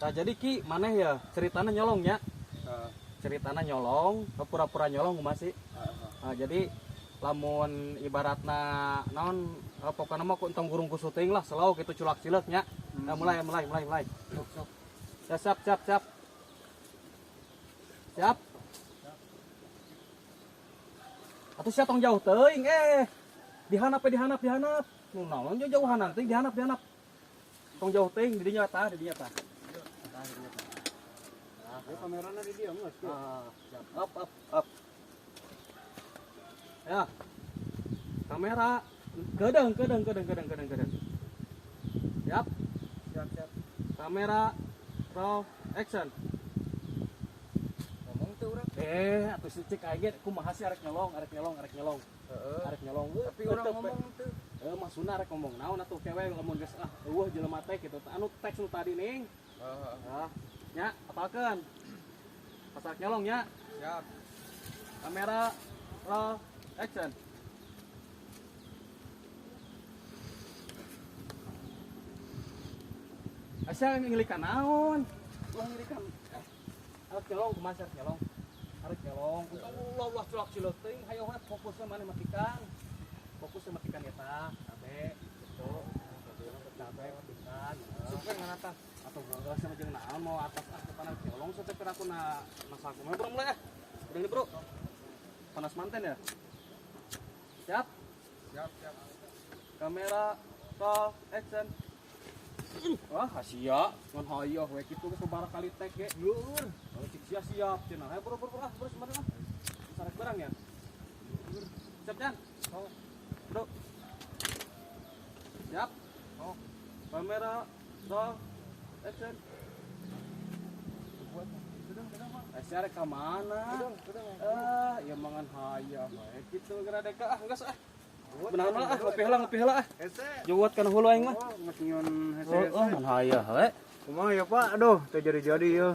Nah, jadi Ki, maneh ya ceritana nyolong ya. Ceritana nyolong, pura-pura nyolong kumaha sih? Nah, jadi lamun ibaratna naon pokokna mah ku entong gurung ku syuting lah, selalu gitu culak cileuk nya. Nah, mulai mulai mulai mulai. Sok, sok. Ya, siap siap siap. Siap. Atuh sia tong jauh teuing eh. Dihanap dihanap dihanap. Nu naon jauh-jauhan teuing dihanap dihanap. Tong jauh teuing di dinya tah, di dinya tah. Tah, di dinya tah. Ya kamerana di dieu geus. Ah, siap. Up up up. Ya. Kamera kedeng kedeng kedeng kedeng kedeng kedeng. Siap. Siap, siap. Kamera roll action. Ngomong teu urang. Atuh si cek aing ge kumaha sih arek nyolong, arek nyolong, arek nyolong. Heeh. Arek nyolong. Tapi urang ngomong teu. Maksudna arek ngomong naon atuh kewe lamun geus ah eueuh jelema teh kitu. Anu teks nu tadi ning. Heeh. Nah, nya apalkeun. Pas arek nyolong nya. Siap. Kamera roll action. Asa ngilikan naon? Ulah ngilikan. Arek nyolong kumaha sih arek nyolong? Arek nyolong. Untung ulah ulah culak cileuk teuing hayo we fokusna maneh matikan. Fokusna matikan eta, cabe gitu. Cabe matikan. Super ngan atas. Atau gagal sama jeung naon mau atas ah depan arek nyolong sateh piraku na masak kumaha bro mulai ah. Udah ini bro. Panas manten ya? Siap? Siap, siap. Kamera roll action. Wah, sia, ngan hayoh we kitu geus sabaraha kali tek ge. Luhur. Oh, cik sia siap cenah. Hayo bro bro bro ah, bro sembarang ah. Sarek barang ya. Siap, Jan? Oh. Bro. Siap? Oh. Kamera roll action. Buat. Sedang, sedang, Pak. Eh, sia rek ka mana? Sedang, sedang. Ah, ieu mangan hayah we kitu geura deka ah, geus ah. Benar lah ah, ngopi heula ngopi heula ah. Hese. Juwat kana hulu aing mah. Oh, geus nyiun hese. Oh, oh, ngan hayah we. Kumaha ya, Pak? Aduh, teu jadi-jadi ya.